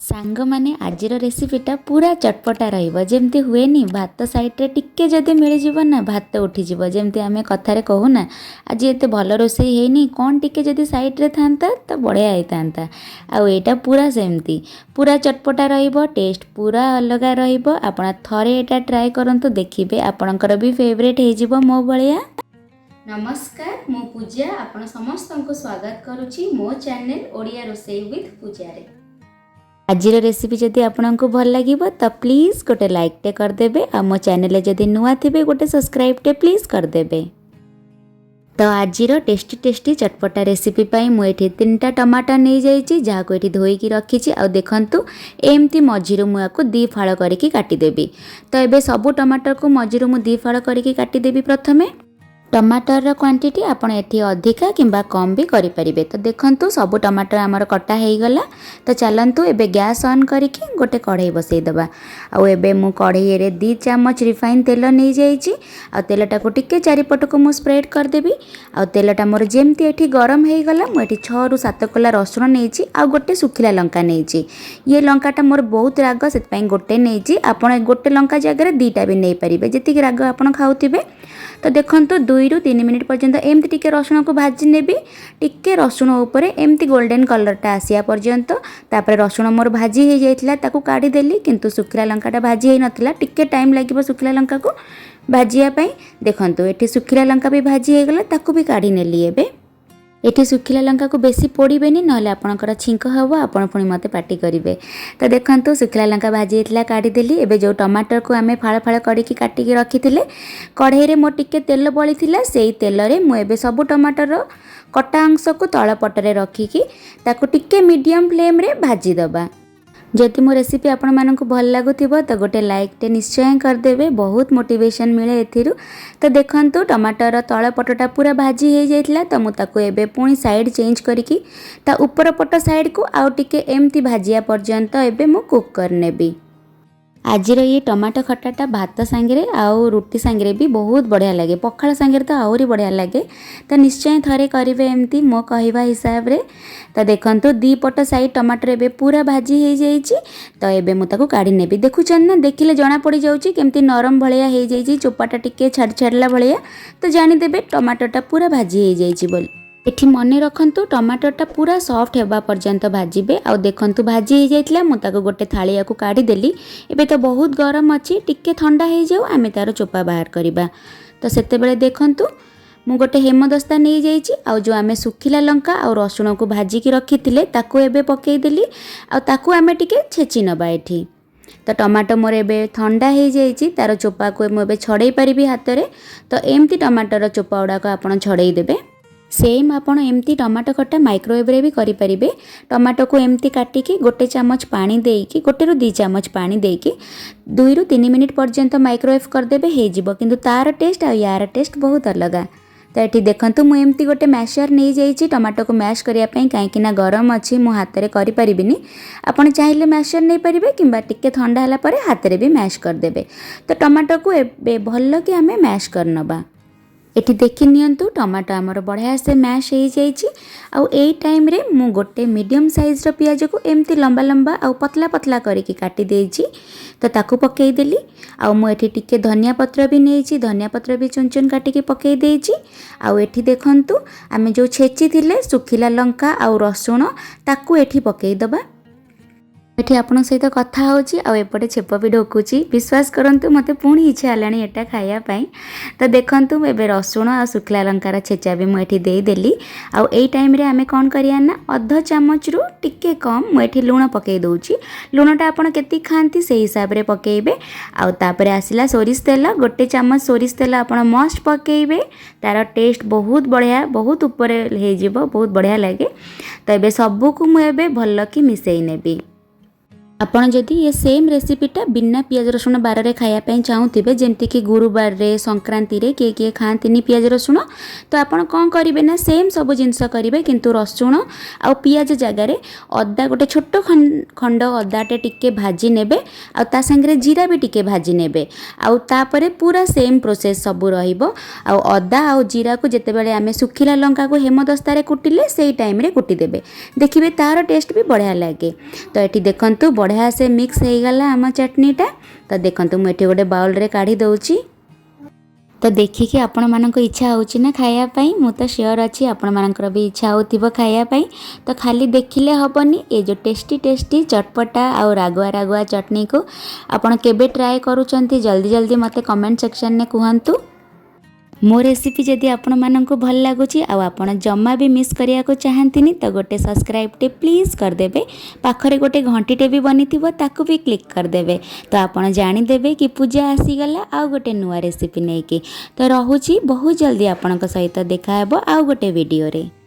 ସାଙ୍ଗମାନେ, ଆଜିର ରେସିପିଟା ପୁରା ଚଟପଟା ରହିବ। ଯେମିତି ହୁଏନି, ଭାତ ସାଇଡ଼୍ରେ ଟିକେ ଯଦି ମିଳିଯିବ ନା, ଭାତ ଉଠିଯିବ। ଯେମିତି ଆମେ କଥାରେ କହୁନା, ଆଜି ଏତେ ଭଲ ରୋଷେଇ ହେଇନି, କ'ଣ ଟିକେ ଯଦି ସାଇଡ଼୍ରେ ଥାନ୍ତା ତ ବଢ଼ିଆ ହେଇଥାନ୍ତା। ଆଉ ଏଇଟା ପୁରା ସେମିତି ପୁରା ଚଟପଟା ରହିବ, ଟେଷ୍ଟ ପୁରା ଅଲଗା ରହିବ। ଆପଣ ଥରେ ଏଇଟା ଟ୍ରାଏ କରନ୍ତୁ, ଦେଖିବେ ଆପଣଙ୍କର ବି ଫେଭରେଟ୍ ହେଇଯିବ ମୋ ଭଳିଆ। ନମସ୍କାର, ମୁଁ ପୂଜା, ଆପଣ ସମସ୍ତଙ୍କୁ ସ୍ୱାଗତ କରୁଛି ମୋ ଚ୍ୟାନେଲ୍ ଓଡ଼ିଆ ରୋଷେଇ ୱିଥ୍ ପୂଜାରେ। ଆଜିର ରେସିପି ଯଦି ଆପଣଙ୍କୁ ଭଲ ଲାଗିବ ତ ପ୍ଲିଜ୍ ଗୋଟେ ଲାଇକ୍ଟେ କରିଦେବେ ଆଉ ମୋ ଚ୍ୟାନେଲରେ ଯଦି ନୂଆ ଥିବେ, ଗୋଟେ ସବସ୍କ୍ରାଇବ୍ଟେ ପ୍ଲିଜ୍ କରିଦେବେ। ତ ଆଜିର ଟେଷ୍ଟି ଟେଷ୍ଟି ଚଟପଟା ରେସିପି ପାଇଁ ମୁଁ ଏଠି ତିନିଟା ଟମାଟୋ ନେଇଯାଇଛି, ଯାହାକୁ ଏଠି ଧୋଇକି ରଖିଛି। ଆଉ ଦେଖନ୍ତୁ, ଏମିତି ମଝିରୁ ମୁଁ ୟାକୁ ଦୁଇ ଫାଳ କରିକି କାଟିଦେବି। ତ ଏବେ ସବୁ ଟମାଟୋକୁ ମଝିରୁ ମୁଁ ଦୁଇ ଫାଳ କରିକି କାଟିଦେବି ପ୍ରଥମେ। ଟମାଟରର କ୍ୱାଣ୍ଟିଟି ଆପଣ ଏଠି ଅଧିକା କିମ୍ବା କମ୍ ବି କରିପାରିବେ। ତ ଦେଖନ୍ତୁ, ସବୁ ଟମାଟର ଆମର କଟା ହେଇଗଲା। ତ ଚାଲନ୍ତୁ, ଏବେ ଗ୍ୟାସ୍ ଅନ୍ କରିକି ଗୋଟେ କଢ଼େଇ ବସେଇଦେବା। ଆଉ ଏବେ ମୁଁ କଢ଼େଇରେ 2 ଚାମଚ ରିଫାଇନ୍ ତେଲ ନେଇଯାଇଛି। ଆଉ ତେଲଟାକୁ ଟିକେ ଚାରିପଟକୁ ମୁଁ ସ୍ପ୍ରେଡ଼୍ କରିଦେବି। ଆଉ ତେଲଟା ମୋର ଯେମିତି ଏଠି ଗରମ ହେଇଗଲା, ମୁଁ ଏଠି 6ରୁ 7 କୋଲା ରସୁଣ ନେଇଛି ଆଉ ଗୋଟେ ଶୁଖିଲା ଲଙ୍କା ନେଇଛି। ଇଏ ଲଙ୍କାଟା ମୋର ବହୁତ ରାଗ, ସେଥିପାଇଁ ଗୋଟେ ନେଇଛି। ଆପଣ ଗୋଟେ ଲଙ୍କା ଜାଗାରେ ଦୁଇଟା ବି ନେଇପାରିବେ, ଯେତିକି ରାଗ ଆପଣ ଖାଉଥିବେ। ତ ଦେଖନ୍ତୁ, 2ରୁ 3 ମିନିଟ୍ ପର୍ଯ୍ୟନ୍ତ ଏମିତି ଟିକେ ରସୁଣକୁ ଭାଜି ନେବି, ଟିକେ ରସୁଣ ଉପରେ ଏମିତି ଗୋଲ୍ଡେନ୍ କଲର୍ଟା ଆସିବା ପର୍ଯ୍ୟନ୍ତ। ତାପରେ ରସୁଣ ମୋର ଭାଜି ହେଇଯାଇଥିଲା, ତାକୁ କାଢ଼ିଦେଲି। କିନ୍ତୁ ଶୁଖିଲା ଲଙ୍କାଟା ଭାଜି ହେଇନଥିଲା, ଟିକେ ଟାଇମ୍ ଲାଗିବ ଶୁଖିଲା ଲଙ୍କାକୁ ଭାଜିବା ପାଇଁ। ଦେଖନ୍ତୁ, ଏଠି ଶୁଖିଲା ଲଙ୍କା ବି ଭାଜି ହେଇଗଲା, ତାକୁ ବି କାଢ଼ି ନେଲି। ଏବେ ଏଠି ଶୁଖିଲା ଲଙ୍କାକୁ ବେଶୀ ପୋଡ଼ିବେନି, ନହେଲେ ଆପଣଙ୍କର ଛିଙ୍କ ହେବ, ଆପଣ ପୁଣି ମୋତେ ପାଟି କରିବେ। ତ ଦେଖନ୍ତୁ, ଶୁଖିଲା ଲଙ୍କା ଭାଜି ହେଇଥିଲା, କାଢ଼ିଦେଲି। ଏବେ ଯେଉଁ ଟମାଟରକୁ ଆମେ ଫାଳ ଫାଳ କରିକି କାଟିକି ରଖିଥିଲେ, କଢ଼େଇରେ ମୋର ଟିକେ ତେଲ ବଳିଥିଲା, ସେଇ ତେଲରେ ମୁଁ ଏବେ ସବୁ ଟମାଟର କଟା ଅଂଶକୁ ତଳ ପଟରେ ରଖିକି ତାକୁ ଟିକେ ମିଡ଼ିୟମ୍ ଫ୍ଲେମ୍ରେ ଭାଜିଦେବା। ଯଦି ମୋ ରେସିପି ଆପଣମାନଙ୍କୁ ଭଲ ଲାଗୁଥିବ ତ ଗୋଟେ ଲାଇକ୍ଟେ ନିଶ୍ଚୟ କରିଦେବେ, ବହୁତ ମୋଟିଭେସନ୍ ମିଳେ ଏଥିରୁ। ତ ଦେଖନ୍ତୁ, ଟମାଟର ତଳ ପଟଟା ପୁରା ଭାଜି ହେଇଯାଇଥିଲା। ତ ମୁଁ ତାକୁ ଏବେ ପୁଣି ସାଇଡ଼୍ ଚେଞ୍ଜ କରିକି ତା ଉପର ପଟ ସାଇଡ଼୍କୁ ଆଉ ଟିକେ ଏମିତି ଭାଜିବା ପର୍ଯ୍ୟନ୍ତ ଏବେ ମୁଁ କୁକ୍ କରିନେବି। ଆଜିର ଇଏ ଟମାଟୋ ଖଟାଟା ଭାତ ସାଙ୍ଗରେ ଆଉ ରୁଟି ସାଙ୍ଗରେ ବି ବହୁତ ବଢ଼ିଆ ଲାଗେ। ପଖାଳ ସାଙ୍ଗରେ ତ ଆହୁରି ବଢ଼ିଆ ଲାଗେ। ତ ନିଶ୍ଚୟ ଥରେ କରିବେ ଏମିତି ମୋ କହିବା ହିସାବରେ। ତ ଦେଖନ୍ତୁ, ଦୁଇ ପଟ ସାଇଡ଼୍ ଟମାଟର ଏବେ ପୁରା ଭାଜି ହେଇଯାଇଛି। ତ ଏବେ ମୁଁ ତାକୁ କାଢ଼ି ନେବି। ଦେଖୁଛନ୍ତି ନା, ଦେଖିଲେ ଜଣା ପଡ଼ିଯାଉଛି କେମିତି ନରମ ଭଳିଆ ହେଇଯାଇଛି, ଚୋପାଟା ଟିକେ ଛାଡ଼ି ଛାଡ଼ିଲା ଭଳିଆ। ତ ଜାଣିଦେବେ ଟମାଟୋଟା ପୁରା ଭାଜି ହେଇଯାଇଛି ବୋଲି। ଏଠି ମନେ ରଖନ୍ତୁ, ଟମାଟୋଟା ପୁରା ସଫ୍ଟ ହେବା ପର୍ଯ୍ୟନ୍ତ ଭାଜିବେ। ଆଉ ଦେଖନ୍ତୁ, ଭାଜି ହେଇଯାଇଥିଲା, ମୁଁ ତାକୁ ଗୋଟେ ଥାଳିଆକୁ କାଢ଼ିଦେଲି। ଏବେ ତ ବହୁତ ଗରମ ଅଛି, ଟିକେ ଥଣ୍ଡା ହେଇଯାଉ, ଆମେ ତା'ର ଚୋପା ବାହାର କରିବା। ତ ସେତେବେଳେ ଦେଖନ୍ତୁ, ମୁଁ ଗୋଟେ ହେମଦସ୍ତା ନେଇଯାଇଛି। ଆଉ ଯେଉଁ ଆମେ ଶୁଖିଲା ଲଙ୍କା ଆଉ ରସୁଣକୁ ଭାଜିକି ରଖିଥିଲେ, ତାକୁ ଏବେ ପକାଇଦେଲି ଆଉ ତାକୁ ଆମେ ଟିକେ ଛେଚି ନେବା ଏଠି। ତ ଟମାଟୋ ମୋର ଏବେ ଥଣ୍ଡା ହେଇଯାଇଛି, ତା'ର ଚୋପାକୁ ମୁଁ ଏବେ ଛଡ଼େଇ ପାରିବି ହାତରେ। ତ ଏମିତି ଟମାଟୋର ଚୋପା ଗୁଡ଼ାକ ଆପଣ ଛଡ଼େଇ ଦେବେ। ସେମ୍ ଆପଣ ଏମିତି ଟମାଟୋ ଖଟା ମାଇକ୍ରୋୱେଭ୍ରେ ବି କରିପାରିବେ। ଟମାଟୋକୁ ଏମିତି କାଟିକି ଗୋଟେ ଚାମଚ ପାଣି ଦେଇକି, 1ରୁ 2 ଚାମଚ ପାଣି ଦେଇକି 2ରୁ 3 ମିନିଟ୍ ପର୍ଯ୍ୟନ୍ତ ମାଇକ୍ରୋୱେଭ୍ କରିଦେବେ, ହେଇଯିବ। କିନ୍ତୁ ତା'ର ଟେଷ୍ଟ ଆଉ ୟାର ଟେଷ୍ଟ ବହୁତ ଅଲଗା। ତ ଏଠି ଦେଖନ୍ତୁ, ମୁଁ ଏମିତି ଗୋଟେ ମ୍ୟାସର୍ ନେଇଯାଇଛି ଟମାଟୋକୁ ମ୍ୟାଶ୍ କରିବା ପାଇଁ, କାହିଁକି ନା ଗରମ ଅଛି, ମୁଁ ହାତରେ କରିପାରିବିନି। ଆପଣ ଚାହିଁଲେ ମ୍ୟାସର୍ ନେଇପାରିବେ କିମ୍ବା ଟିକେ ଥଣ୍ଡା ହେଲା ପରେ ହାତରେ ବି ମ୍ୟାଶ୍ କରିଦେବେ। ତ ଟମାଟୋକୁ ଏବେ ଭଲକି ଆମେ ମ୍ୟାଶ୍ କରିନେବା। ଏଠି ଦେଖି ନିଅନ୍ତୁ, ଟମାଟୋ ଆମର ବଢ଼ିଆ ସେ ମ୍ୟାଶ୍ ହେଇଯାଇଛି। ଆଉ ଏଇ ଟାଇମ୍ରେ ମୁଁ ଗୋଟେ ମିଡ଼ିୟମ୍ ସାଇଜ୍ର ପିଆଜକୁ ଏମିତି ଲମ୍ବା ଲମ୍ବା ଆଉ ପତଲା ପତଲା କରିକି କାଟି ଦେଇଛି, ତ ତାକୁ ପକାଇଦେଲି। ଆଉ ମୁଁ ଏଠି ଟିକେ ଧନିଆ ପତ୍ର ବି ନେଇଛି, ଧନିଆ ପତ୍ର ବି ଚୁନ ଚୁନ କାଟିକି ପକାଇ ଦେଇଛି। ଆଉ ଏଠି ଦେଖନ୍ତୁ, ଆମେ ଯେଉଁ ଛେଚିଥିଲେ ଶୁଖିଲା ଲଙ୍କା ଆଉ ରସୁଣ, ତାକୁ ଏଠି ପକାଇଦେବା। ଏଠି ଆପଣଙ୍କ ସହିତ କଥା ହେଉଛି ଆଉ ଏପଟେ ଛେପ ବି ଢୋକୁଛି। ବିଶ୍ୱାସ କରନ୍ତୁ, ମୋତେ ପୁଣି ଇଚ୍ଛା ହେଲାଣି ଏଟା ଖାଇବା ପାଇଁ। ତ ଦେଖନ୍ତୁ, ମୁଁ ଏବେ ରସୁଣ ଆଉ ଶୁଖିଲା ଲଙ୍କାର ଛେଚା ବି ମୁଁ ଏଠି ଦେଇଦେଲି। ଆଉ ଏଇ ଟାଇମ୍ରେ ଆମେ କ'ଣ କରିବା ନା, ଅଧ ଚାମଚରୁ ଟିକେ କମ୍ ମୁଁ ଏଠି ଲୁଣ ପକାଇ ଦେଉଛି। ଲୁଣଟା ଆପଣ କେତିକି ଖାଆନ୍ତି, ସେଇ ହିସାବରେ ପକାଇବେ। ଆଉ ତାପରେ ଆସିଲା ସୋରିଷ ତେଲ। ଗୋଟେ ଚାମଚ ସୋରିଷ ତେଲ ଆପଣ ମଷ୍ଟ ପକାଇବେ, ତା'ର ଟେଷ୍ଟ ବହୁତ ବଢ଼ିଆ, ବହୁତ ଉପରେ ହେଇଯିବ, ବହୁତ ବଢ଼ିଆ ଲାଗେ। ତ ଏବେ ସବୁକୁ ମୁଁ ଏବେ ଭଲକି ମିଶାଇ ନେବି। ଆପଣ ଯଦି ଏ ସେମ୍ ରେସିପିଟା ବିନା ପିଆଜ ରସୁଣ ବାରରେ ଖାଇବା ପାଇଁ ଚାହୁଁଥିବେ, ଯେମିତିକି ଗୁରୁବାରରେ, ସଂକ୍ରାନ୍ତିରେ କିଏ କିଏ ଖାଆନ୍ତିନି ପିଆଜ ରସୁଣ, ତ ଆପଣ କ'ଣ କରିବେ ନା, ସେମ୍ ସବୁ ଜିନିଷ କରିବେ, କିନ୍ତୁ ରସୁଣ ଆଉ ପିଆଜ ଜାଗାରେ ଅଦା, ଗୋଟେ ଛୋଟ ଖଣ୍ଡ ଅଦାଟେ ଟିକେ ଭାଜି ନେବେ ଆଉ ତା ସାଙ୍ଗରେ ଜିରା ବି ଟିକେ ଭାଜି ନେବେ। ଆଉ ତାପରେ ପୁରା ସେମ୍ ପ୍ରୋସେସ୍ ସବୁ ରହିବ। ଆଉ ଅଦା ଆଉ ଜିରାକୁ ଯେତେବେଳେ ଆମେ ଶୁଖିଲା ଲଙ୍କାକୁ ହେମଦସ୍ତାରେ କୁଟିଲେ, ସେଇ ଟାଇମ୍ରେ କୁଟିଦେବେ, ଦେଖିବେ ତାର ଟେଷ୍ଟ ବି ବଢ଼ିଆ ଲାଗେ। ତ ଏଠି ଦେଖନ୍ତୁ, ବଢ଼ିଆ ସେ ମିକ୍ସ ହେଇଗଲା ଆମ ଚଟଣିଟା। ତ ଦେଖନ୍ତୁ, ମୁଁ ଏଠି ଗୋଟେ ବାଉଲରେ କାଢ଼ି ଦେଉଛି। ତ ଦେଖିକି ଆପଣମାନଙ୍କ ଇଚ୍ଛା ହେଉଛି ନା ଖାଇବା ପାଇଁ? ମୁଁ ତ ସିଓର ଅଛି, ଆପଣମାନଙ୍କର ବି ଇଚ୍ଛା ହେଉଥିବ ଖାଇବା ପାଇଁ। ତ ଖାଲି ଦେଖିଲେ ହେବନି, ଏ ଯେଉଁ ଟେଷ୍ଟି ଟେଷ୍ଟି ଚଟପଟା ଆଉ ରାଗୁଆ ରାଗୁଆ ଚଟଣିକୁ ଆପଣ କେବେ ଟ୍ରାଏ କରୁଛନ୍ତି, ଜଲ୍ଦି ଜଲ୍ଦି ମୋତେ କମେଣ୍ଟ ସେକ୍ସନରେ କୁହନ୍ତୁ। ମୋ ରେସିପି ଯଦି ଆପଣମାନଙ୍କୁ ଭଲ ଲାଗୁଛି ଆଉ ଆପଣ ଜମା ବି ମିସ୍ କରିବାକୁ ଚାହାନ୍ତିନି, ତ ଗୋଟେ ସବସ୍କ୍ରାଇବ୍ଟେ ପ୍ଲିଜ୍ କରିଦେବେ। ପାଖରେ ଗୋଟେ ଘଣ୍ଟିଟେ ବି ବନିଥିବ, ତାକୁ ବି କ୍ଲିକ୍ କରିଦେବେ। ତ ଆପଣ ଜାଣିଦେବେ କି ପୂଜା ଆସିଗଲା ଆଉ ଗୋଟେ ନୂଆ ରେସିପି ନେଇକି। ତ ରହୁଛି, ବହୁତ ଜଲ୍ଦି ଆପଣଙ୍କ ସହିତ ଦେଖାହେବ ଆଉ ଗୋଟେ ଭିଡ଼ିଓରେ।